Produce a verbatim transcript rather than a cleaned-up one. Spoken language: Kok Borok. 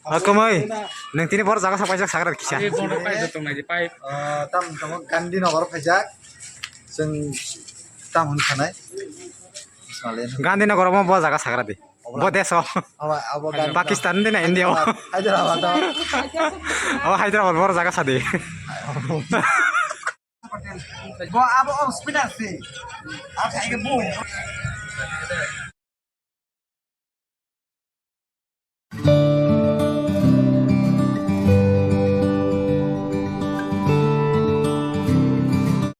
Okomoi, nang tini bor jaga sapai jak sagra kisa. Ani bono pai jotong nai di pai. Ah, tam tamo Gandhinagar phaijak. Chwng tam hwn khanai. Gandhinagar mo bo jaga sagra di. Bo deso. Abo, abo Gandhi. Pakistan di na India o. Hyderabad. Oh, Hyderabad bor jaga sadi. Bo abo off speed ase. Ar khaige bo.